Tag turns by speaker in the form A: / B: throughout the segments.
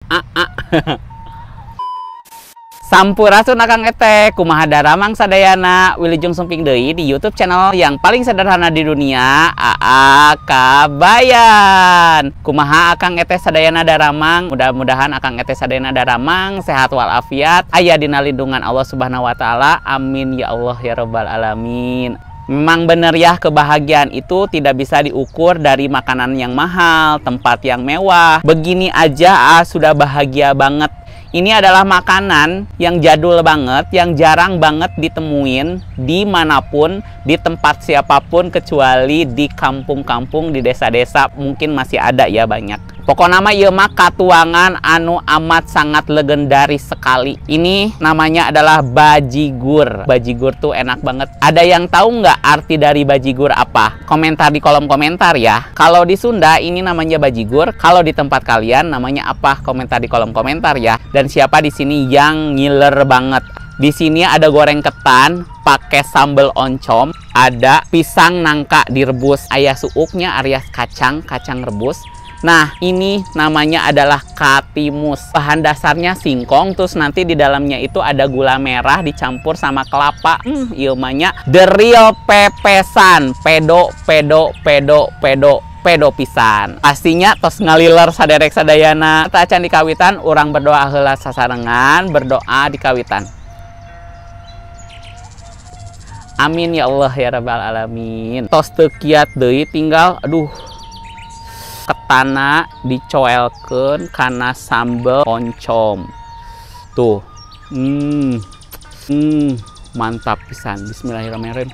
A: a a. Sampurasun Akang Eteh, kumaha daramang sadayana, wilujeng sumping deui di YouTube channel yang paling sederhana di dunia, AA Kabayan. Kumaha Akang Eteh sadayana daramang, mudah-mudahan Akang Eteh sadayana daramang, sehat walafiat, aya dina lindungan Allah Subhanahu wa taala. Amin ya Allah ya rabbal alamin. Memang benar ya, kebahagiaan itu tidak bisa diukur dari makanan yang mahal, tempat yang mewah. Begini aja sudah bahagia banget. Ini adalah makanan yang jadul banget, yang jarang banget ditemuin dimanapun, di tempat siapapun, kecuali di kampung-kampung, di desa-desa mungkin masih ada ya banyak. Pokoknya nama ieu mah katuangan anu amat sangat legendaris sekali. Ini namanya adalah bajigur. Bajigur tuh enak banget. Ada yang tahu nggak arti dari bajigur apa? Komentar di kolom komentar ya. Kalau di Sunda ini namanya bajigur. Kalau di tempat kalian namanya apa? Komentar di kolom komentar ya. Dan siapa di sini yang ngiler banget? Di sini ada goreng ketan pakai sambal oncom, ada pisang nangka direbus, ayah suuknya alias kacang, kacang rebus. Nah, ini namanya adalah katimus. Bahan dasarnya singkong, terus nanti di dalamnya itu ada gula merah dicampur sama kelapa. Ieu mah nya the real pepesan, pedo pedo pedo pedo pedo pisan. Pastinya tos ngaliler saderek sadayana. Tacan di kawitan, urang berdoa heula sasarengan, berdoa di kawitan. Amin ya Allah ya rabbal alamin. Tos teu kiat deui tinggal aduh. Ketana dicoelkeun kana sambel oncom. Tuh. Mantap pisan. Bismillahirrahmanirrahim.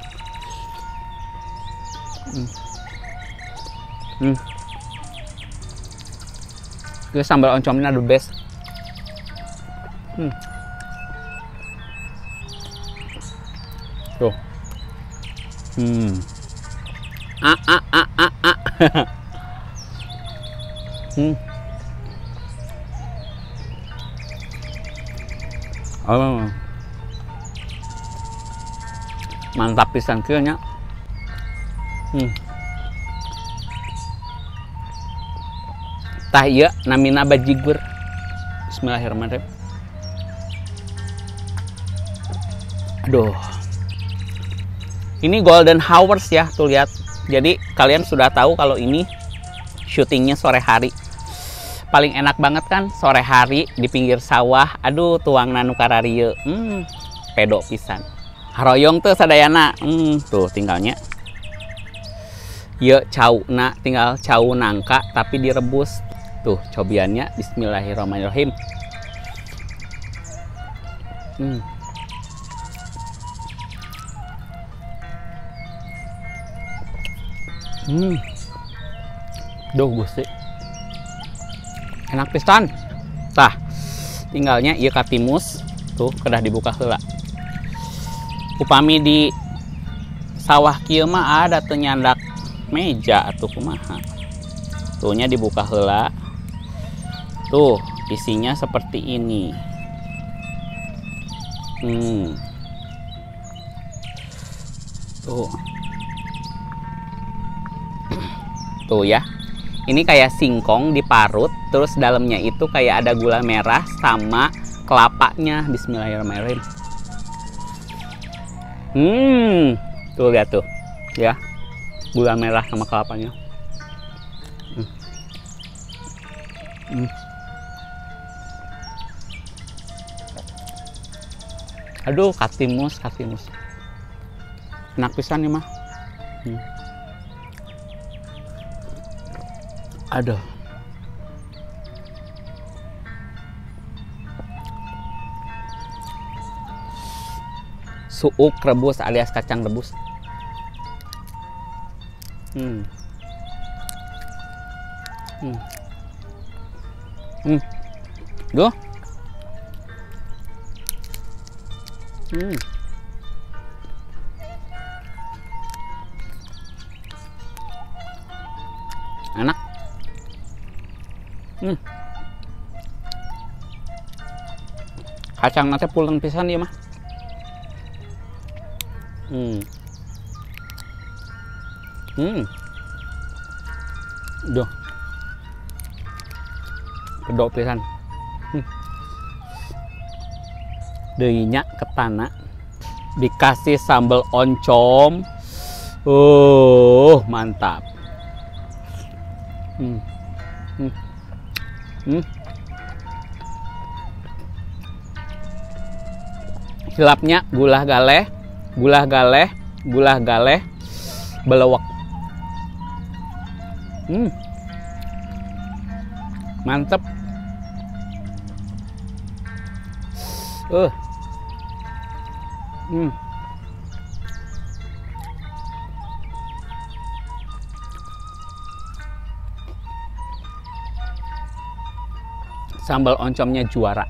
A: Ini sambal oncomnya the best. Tuh. A a a a a. Oh. Mantap pisan kieu nya. Tah ieu namina bajigur. Bismillahirrahmanirrahim. Aduh. Ini golden hours ya, tuh lihat. Jadi kalian sudah tahu kalau ini syutingnya sore hari. Paling enak banget kan sore hari di pinggir sawah. Aduh, tuang nanu kararieu. Pedo pisan. Haroyong tuh sadayana. Tuh tinggalnya. Ye cauna, tinggal cau nangka tapi direbus. Tuh cobiannya bismillahirrahmanirrahim. Duh Gusti. Enak pisan. Tah, tinggalnya ieu katimus tuh kedah dibuka heula. Upami di sawah kieu mah ada teu nyandak meja atuh kumaha. Tuhnya dibuka heula. Tuh, isinya seperti ini. Tuh. Tuh ya. Ini kayak singkong diparut, terus dalamnya itu kayak ada gula merah sama kelapanya. Bismillahirrahmanirrahim. Tuh lihat tuh, ya, gula merah sama kelapanya. Aduh, katimus, katimus. Enak pisan nih mah. Aduh. Suuk rebus alias kacang rebus. Duh. Enak. Kacang nate pulen pisan ieu mah. Duh. Kedok pisan. Deui nya ketana dikasih sambal oncom. Mantap. Hilapnya gulah galeh, gulah galeh, gulah galeh, belewek. Mantep. Sambal oncomnya juara.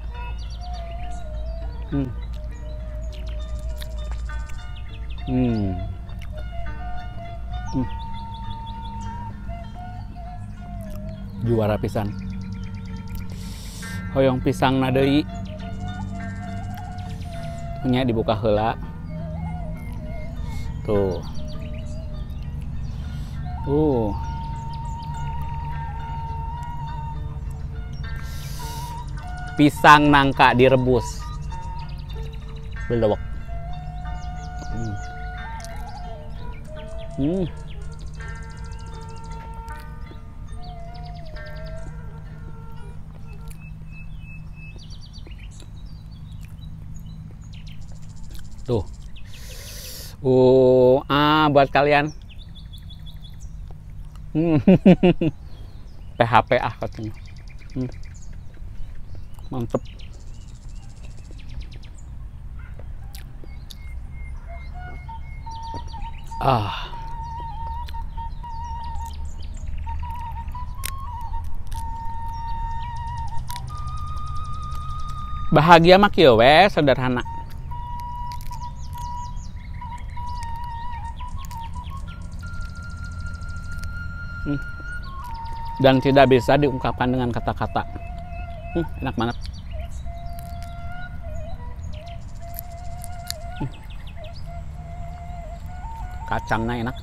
A: Juara pisan. Hoyong pisang na deui. Nya dibuka heula. Tuh. Pisang nangka direbus. Belewek. Tuh. Buat kalian. PHP katanya. Mantep. Bahagia mah kieu we, sederhana. Dan tidak bisa diungkapkan dengan kata-kata. Enak banget. Kacangnya enak.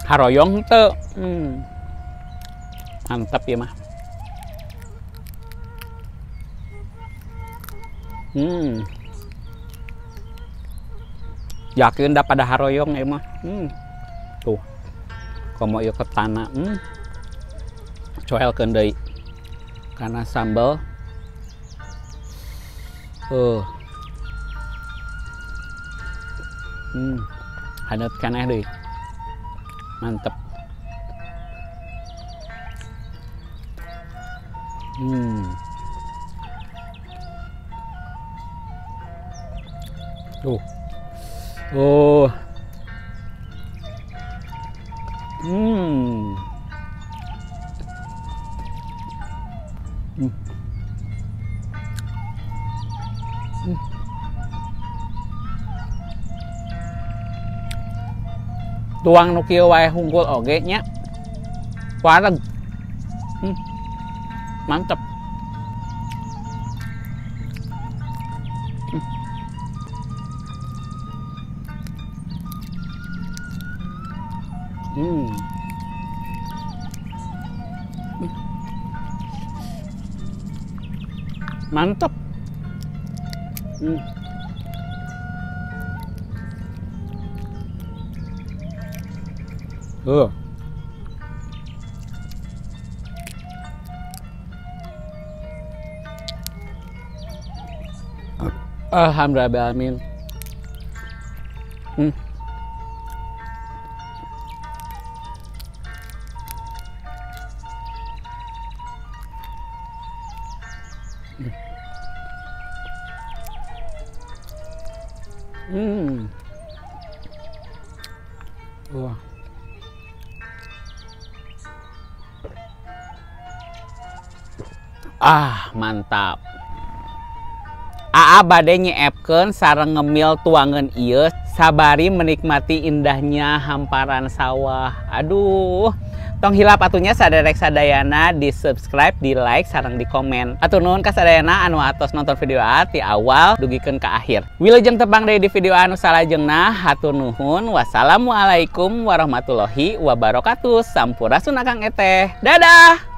A: Haroyong teu. Mantap ya mah. Yakin dah pada haroyong ya mah. Tuh. Komo ieu ketana. Coelkeun deui. Karena sambal. Haneut keneh deui. Mantep. Tuh. Tuang nu kieu wae hungkul oge nya. Wareg. Mantep. Mantep. Alhamdulillah amin. Wah. Mantap. Aa bade nyeepkeun sareng ngemil tuangan ieu sabari menikmati indahnya hamparan sawah. Aduh, Tong hilap atuh nya saderek sadayana di subscribe, di like, sareng di komen. Hatur nuhun ka sadayana anu atos nonton video A ti awal dugikeun ka akhir. Wilujeng tepang deui di video anu salajengna. Hatur nuhun. Wassalamualaikum warahmatullahi wabarakatuh. Sampurasun Akang Eteh. Dadah.